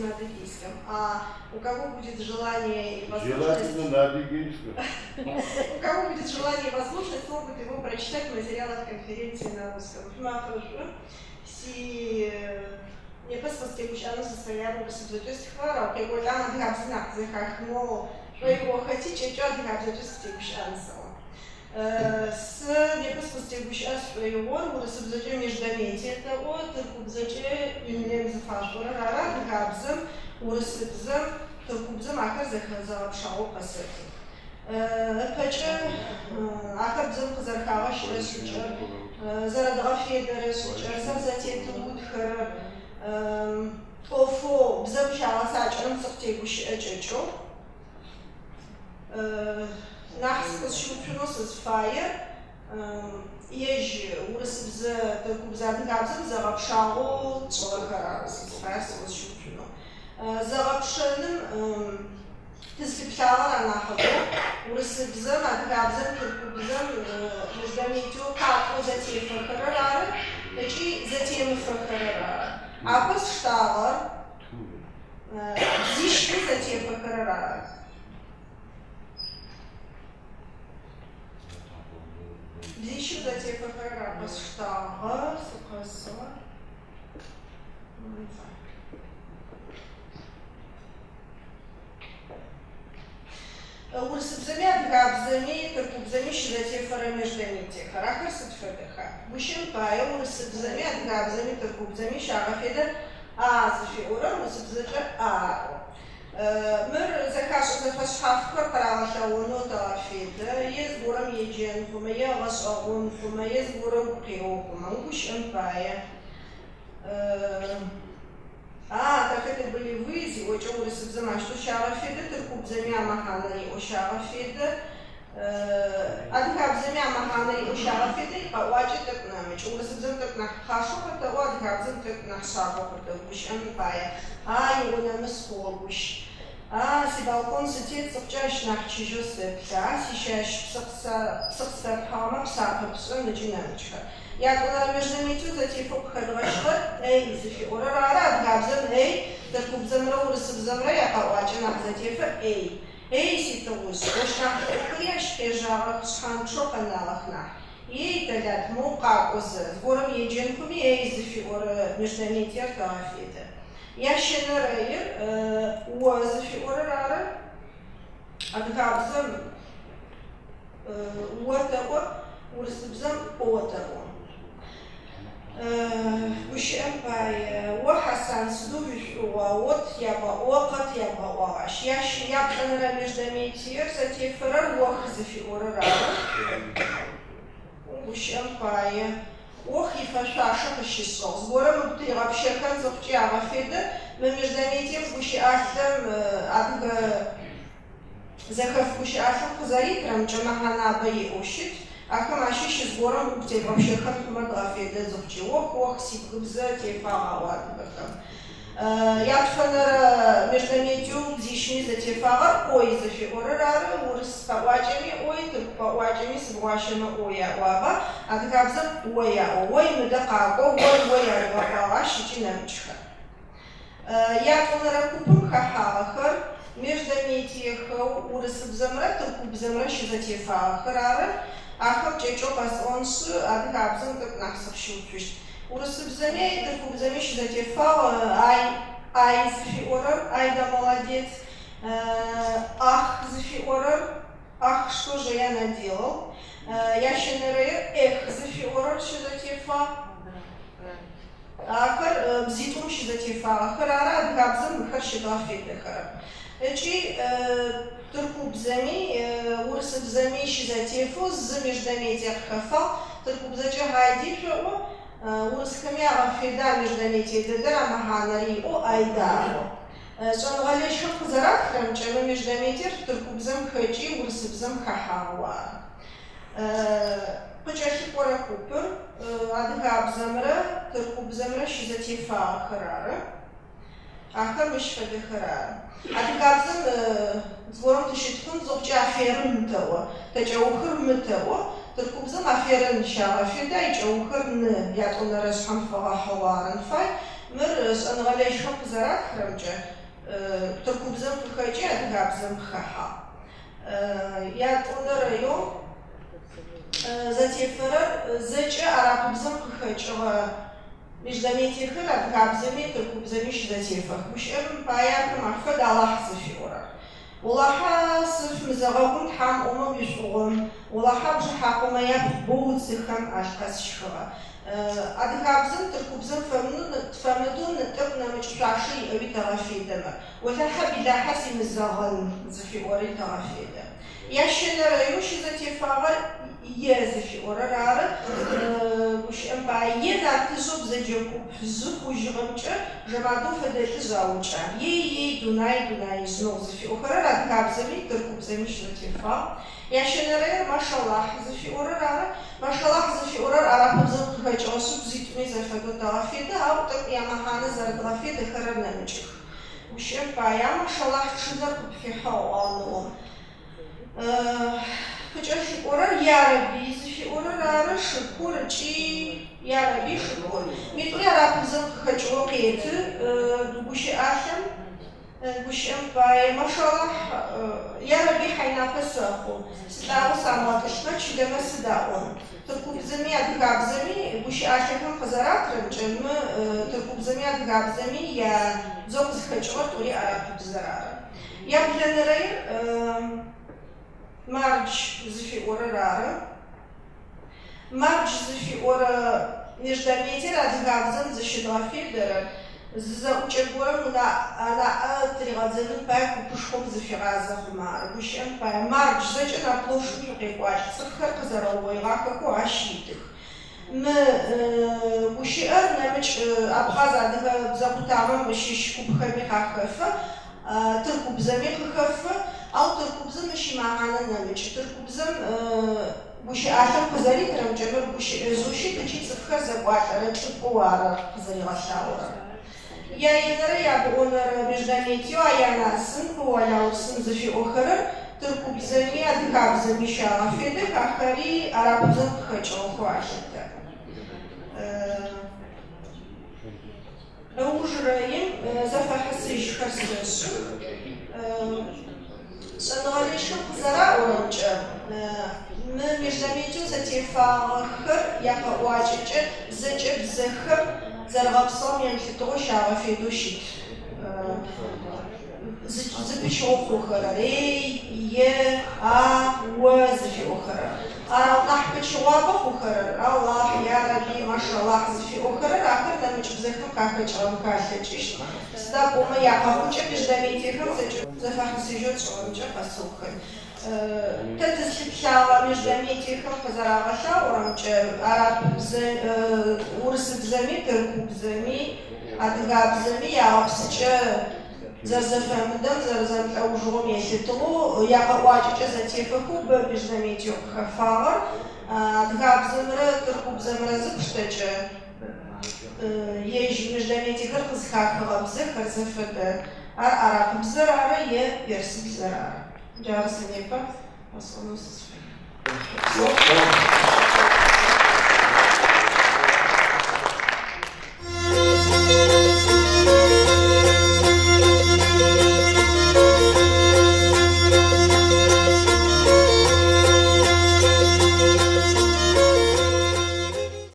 на адыгейском. А у кого будет желание и возможность... Желательно на адыгейском. У кого будет желание и возможность, могут его прочитать в материалах конференции на русском. Шъуимафэ шӏу, си непэ сыкъызтегущыӏэнэу сызфэяр урысыбзэкӏэ стхыгъэр, ау къекӏолӏагъ адыгабзэ нахь зэхахынэу шӏоигъохэти, кӏэкӏэу адыгабзэкӏэ сыкъытегущыӏэн сэӏо. Сэ непэ сыкъызтегущыӏэ сшӏоигъор урысыбзэкӏэ междометие тэӏо, тыркубзэкӏэ ünlem зыфашъуӏорэр ары, адыгабзэм, урысыбзэм, тыркубзэм ахэр зэхэзэгъэпшагъэу къэсэтых. Ыпэкӏэ ахэр бзэм къызэрхагъэщырэ шӏыкӏэр, зэрэдгъэфедэрэ шӏыкӏэр, зэрэзэтетыутхэрэр, ӏофэу бзэм щагъэцакӏэрэм сыкъытегущыӏэ кӏэкӏэу. Нахь сыкъызщыуцунэу сызфаер ежь урысыбзэ, тыркубзэ, адыгабзэм зэгъэпшагъэу тшӏыгъэхэр ары сызфаер сыкъызщыуцунэу. Зэгъэпшэным тызлъыплъагъэр анахьыбэу урысыбзэм, адыгабзэм, тыркубзэм междометиеу къакӏоу зэтефэхэрэр ары ыкӏи зэтемыфэхэрэр ары. Апэ сштагъэр бзищми зэтефэхэрэр ары. Бзищым зэтефэхэрэр апэ сштагъэ, сыкъэсыгъэ. Урысыбзэми, адыгабзэми, тыркубзэми щызэтефэрэ междометиехэр. Ахэр сыд фэдэха? Гущыӏэм пае, урысыбзэми, адыгабзэми, тыркубзэми щагъэфедэ а зыфиӏорэр урысыбзэкӏэ а аӏо. Мыр зэхашӏэ зэфэшъхьафхэр къырагъэлъэгъонэу тэгъэфедэ, е зыгорэм еджэн хъумэ, е гъэшӏэгъон хъумэ, е зыгорэ угу къео хъумэ. Гущыӏэм пае, А, так это были вы, зиӏокӏэ урысыбзэм ащтэу щагъэфедэ, тыркубзэми а мэхьанэр иӏэу щагъэфедэ, адыгабзэми а мэхьанэр иӏэу щагъэфедэ, икъэӏуакӏэ тӏэкӏу нэмыкӏ. Урысыбзэм тӏэкӏу нахь пхъашэу къэтэӏо, адыгабзэм тӏэкӏу нахь шъабэу къэтэӏо. Гущыӏэм пае, А, игъонэмыс хъугъэ гущ. А, сибалкон сытет зыхъукӏэ ащ нахь чыжьэу сэплъэ. А, сищащ псы къысфэпхьыгъэмэ псапэ пшӏэн ыкӏи нэмыкӏхэр. Ятӏонэрэ междометиеу зэтефэу къыхэдгъэщыгъэр эй зыфиӏорэр ары, адыгабзэм эй, тыркубзэмрэ урысыбзэмрэ якъэӏуакӏэ нахь зэтефэ эй. Эй, ситыгъужъ, ощ нахь лӏыӏохэри ащ къежьагъэх, шъхьанчъэу къэнагъэх нахь. Ей, Тэлат, моу къакӏо зэ, зыгорэм еджэн хъуми эй зыфиӏорэ междометиер тэгъэфедэ. Ящэнэрэир о зыфиӏорэр ары, адыгабзэм О тэӏо, урысыбзэм о тэӏо. Гущыӏэм пае, О Хьасан, сыдэу уишӏугъуа, от ябгъэӏо, къэт ябгъэӏуагъ ащ. Ящ яплӏэнэрэ междометиер зэтефэрэр ох зыфиӏорэр ары. Гущыӏэм пае, Ох ифэшъуашэ къыщышӏыгъ. Зыгорэм ыгу тыригъэпщэхэн зыхъукӏи агъэфедэ. Мы междометием гущыӏалъэм адыгэ Зэхэф гущыӏалъэм къызэритырэмкӏэ мэхьанабэ иӏэу щыт, ахэм ащыщ зыгорэм угу тебгъэпщэхэн хъумэ дгъэфедэ зыхъукӏи, ох, ох, сибгыбзэ тефагъ аӏо адыгэхэм. Ятфэнэрэ междометиеу бзищми зэтефагъэр ой зыфиӏорэр ары, урыс къэӏуакӏэми ой, тырку къэӏуакӏэми сыбгъуащэмэ ой аӏуагъэ, адыгабзэм ой аӏо, ой мыдэ къакӏо, ой, ой аригъэӏуагъ ащ ыкӏи нэмыкӏхэр. Ятӏонэрэ купым хэхьагъэхэр междометиехэу урысыбзэмрэ тыркубзэмрэ щызэтефагъэхэр ары. Ахэм кӏэкӏэу къэсӏоншъы, адыгабзэм тӏэкӏу нахь сыкъыщыуцущт. Урысыбзэми тыркубзэми щызэтефагъ ай, ай зыфиӏорэр, ай да молодец, ах зыфиӏорэр, ах, что же я наделал, ящэнэрэир эх зыфиӏорэр щызэтефагъ. Ахэр бзитӏум щызэтефагъэхэр ары адыгабзэм мыхэр щыдгъэфедэхэрэп. Ыкӏи тыркубзэми урысыбзэми щызэтефэу зы междометие къыхэфагъ, тыркубзэкӏэ haydi шъоӏо, урысхэми агъэфедэ а междометие дэдэр а мэхьанэр иӏэу айда аӏо. Шӏэныгъэлэжьхэм къызэратхырэмкӏэ, мы междометиер тыркубзэм хэкӏи урысыбзэм хэхьагъэу ары. Къыкӏэлъыкӏорэ купыр адыгабзэмрэ тыркубзэмрэ щызэтефагъэхэр ары. Ахэр мыщ фэдэхэр ары. Адыгабзэм зыгорэм тыщытхъун зыхъукӏэ аферым тэӏо, тэ кӏэухыр мы тэӏо. Тыркубзэм aferin щагъэфедэ, икӏэухыр ны, ятӏонэрэ шъхьэм фэгъэхьыгъэу арын фай. Мыр шӏэныгъэлэжьхэм къызэратхырэмкӏэ, тыркубзэм къыхэкӏи адыгабзэм къыхэхьагъ. Ятӏонэрэеу зэтефэрэр зэкӏэ арапыбзэм къыхэкӏыгъэ междометиехэр адыгабзэми тыркубзэми щызэтефэх. Гущыӏэм пае ахэм афэд Алахь зыфиӏорэр. Олахьэ сыф мызэгъэгум Тхьам ӏомэ уишӏугъом, Олахьэ Бжыхьакъомэ япхъу боу уцыхэм Алъкъэс щхыгъэ. Адыгабзэм тыркубзэм фэмыдэу тӏэкӏу нэмыкӏ шъуашэ иӏэуи тэгъэфедэмэ. Олахьэ билахьэ симызэгъын зыфиӏори тэгъэфедэ. Ящэнэрэеу щызэтефагъэр е зыфиӏорэр ары. Гущыӏэм пае, е нартыжъэу бзэджэ куп жъы хъужьыгъэмкӏэ Жэмадэу фэдэ лӏыжъ аукӏа, ей-ей, дунай, дунаижъныгъу зыфиӏохэрэр адыгабзэми тыркубзэми щызэтефагъ. Ящэнэрэер машалахь зыфиӏорэр ары. Машалахь зыфиӏорэр арапыбзэм къыхэкӏыгъэшъы бзитӏуми зэфэдэу тэгъэфедэ, ау тӏэкӏу ямэхьанэ зэрэдгъэфедэхэрэр нэмыкӏых. Гущыӏэм пае, а машалахь чъынэр къыпфихьыгъ, ыӏуагъ ныом. Къыкӏэлъыкӏорэр ярэби зыфиӏорэр ары, шыкур ыкӏи ярэби шыкур. Митӏури арапыбзэм къыхэкӏыгъэу къеты гущыӏалъэм. Гущыӏэм пае, машалахь, ярэби хьайнапэ сэхъу, сылӏагъэу самыгъэтӏылъмэ, чылэмэ сыд аӏон? Тыркубзэми адыгабзэми гущыӏалъэхэм къызэратырэмкӏэ, мы тыркубзэми адыгабзэми я бзэу къызхэкӏыгъэр тӏури арапыбзэр ары. Яблэнэрэир мардж зыфиӏорэр ары. Мардж зыфиӏорэ междометиер адыгабзэм зыщыдгъэфедэрэр, зы зэӏукӏэ горэм анаӏэ тыригъэдзэным пае купышхом зыфигъазэ хъумэ ары. Гущыӏэм пае, мардж, зэкӏэ наплошым шъукъекӏуалӏ, цӏыфхэр къызэрэугъоигъахэхэу ащ итых. Мы гущыӏэр нэмыкӏ абхъаз-адыгэ бзэ къутамэм щыщ купхэми къахэфэ, тыркубзэми къыхэфэ, ау тыркубзэм мыщ имэхьанэ нэмыкӏ. Тыркубзэм гущыӏалъэм къызэритырэмкӏэ мыр гущыӏэжъэу щыт ыкӏи цӏыфхэр зэкӏуалӏэрэ чӏыпӏэу ары къызэригъэлъагъорэр. Яенэрэ ябгъонэрэ междометиеу аянасын, къыуалаусын зыфиӏохэрэр тыркубзэми адыгабзэми щагъэфедэх, ахэри арапыбзэм къыхэкӏыгъэхэу алъытэ. Ыужырэим зэфэхьысыжьхэр сэшӏых. Шӏэныгъэлэжьхэм къызэраӏорэмкӏэ, мы междометиеу зэтефагъэхэр якъэӏуакӏэкӏэ зэкӏэ бзэхэм зэрэгъэпсыгъэм емылъытыгъэу щагъэфедэу щыт. Зы пычыгъо хъухэрэр, эй, е, а, о зыфиӏохэрэр. Арау нахь пычыгъуабэ хъухэрэр, Аллахь, Ярэби, Машаллахь зыфиӏохэрэр, ахэр нэмыкӏ бзэхэм къахэкӏыгъэнхэ алъэкӏыщт. Сыда пӏомэ якъэхъукӏэ междометиехэм зэкӏэ зэфэхьысыжьэу тшӏыгъэмкӏэ къэсыухын. Тэ тызлъыплъагъэ междометиехэм къызэрагъэлъагъорэмкӏэ, арапыбзэ, урысыбзэми, тыркубзэми, адыгабзэми ягъэпсыкӏэ зэрэзэфэмыдэм, зэрэзэмылӏэужыгъом елъытыгъэу, якъэӏуакӏэкӏэ зэтефэхэу бэ междометиеу къыхэфагъэр. Адыгабзэмрэ тыркубзэмрэ зыпштэкӏэ, Ежь междометиехэр къызхахыгъэ бзэхэр зэфэдэ, ар арапыбзэр ары е персыбзэр ары. Джары сэ непэ къэсӏонэу сызфаер.